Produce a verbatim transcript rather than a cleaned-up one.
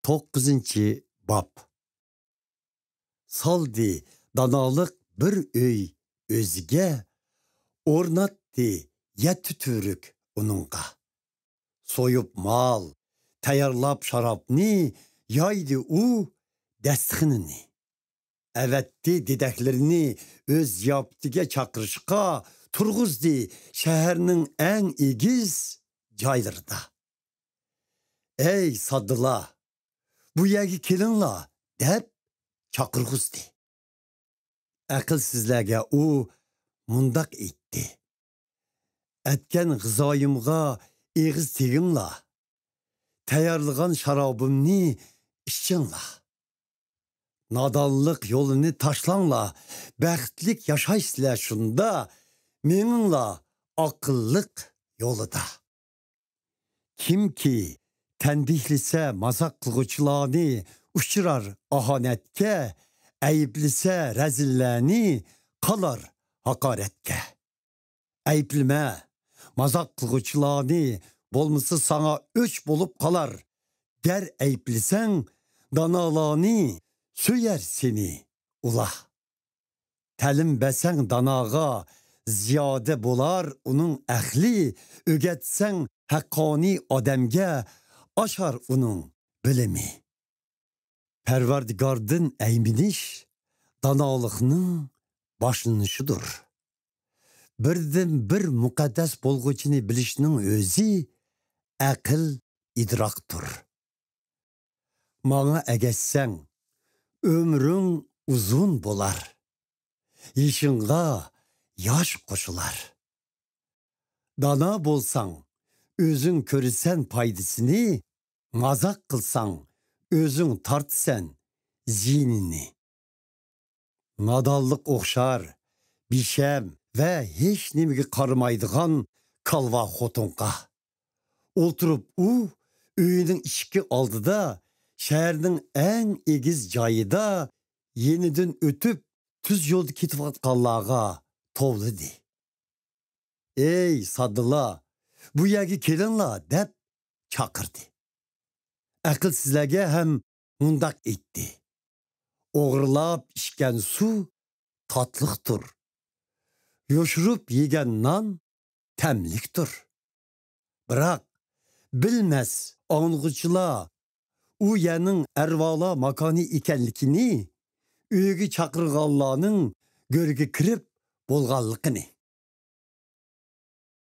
توققۇزىنچى باب. سالدى دانالىق بىر ئۆي ئۆزىگە، ئورناتتى يەتتە تۈۋرۈك ئۇنىڭغا. سويۇپ مال، تەييارلاپ شارابنى، يايدى ئۇ دەستىخىنىنى. ئەۋەتتى دېدەكلىرىنى ئۆز زىياپىتىگە چاقىرىشقا، تۇرغۇزدى شەھەرنىڭ ئەڭ ئېگىز جايلىرىدا. «ئەي ساددىلار، بۇ يەرگە كېلىڭلار» دەپ چاقىرغۇزدى. ئەقىلسىزلەرگە ئۇ مۇنداق ئېيتتى: «ئەتكەن غىزايىمغا ئېغىز تېگىڭلار، تەييارلىغان شارابىمنى ئىچىڭلار. نادانلىق يولىنى تاشلاڭلار، بەختلىك ياشايسىلەر شۇندا، مېڭىڭلار ئاقىللىق يولىدا. كىمكى تەنبىھلىسە مازاق قىلغۇچىلارنى، ئۇچرار ئاھانەتكە، ئەيىبلىسە رەزىللەرنى، قالار ھاقارەتكە. ئەيىبلىمە مازاق قىلغۇچىلارنى، بولمىسا ساڭا ئۆچ بولۇپ قالار. گەر ئەيىبلىسەڭ دانالارنى، سۆيەر سېنى ئۇلار. تەلىم بەرسەڭ داناغا، زىيادە بولار ئۇنىڭ ئەقلى، ئۆگەتسەڭ ھەققانىي ئادەمگە، ئاشار ئۇنىڭ بىلىمى. پەرۋەردىگاردىن ئەيمىنىش دانالىقنىڭ باشلىنىشىدۇر. بىردىنبىر مۇقەددەس بولغۇچىنى بىلىشنىڭ ئۆزى ئەقىل ئىدراكتۇر. ماڭا ئەگەشسەڭ، ئۆمرۈڭ ئۇزۇن بولار، يېشىڭغا ياش قوشۇلار. دانا بولساڭ، ئۆزۈڭ كۆرىسەن پايدىسىنى، مازاق قىلساڭ، ئۆزۈڭ تارتىسەن زىيىنىنى. نادانلىق ئوخشار بىشەم ۋە ھېچ نېمىگە قارىمايدىغان كالۋا خوتۇنغا. ئولتۇرۇپ ئۇ ئۆيىنىڭ ئىشىكى ئالدىدا، شەھەرنىڭ ئەڭ ئېگىز جايىدا، يېنىدىن ئۆتۈپ، تۈز يولدا كېتىۋاتقانلارغا توۋلىدى. «ئەي ساددىلار، بۇ يەرگە كېلىڭلار» دەپ چاقىردى. ئەقىلسىزلەرگە ھەم مۇنداق ئېيتتى: «ئوغرىلاپ ئىچكەن سۇ تاتلىقتۇر، يوشۇرۇپ يېگەن نان تەملىكتۇر. بىراق بىلمەس ئاڭلىغۇچىلار ئۇ يەرنىڭ ئەرۋالا ماكانى ئىكەنلىكىنى، ئۆيگە چاقىرغانلارنىڭ گۆرىگە كىرىپ بولغانلىقىنى.»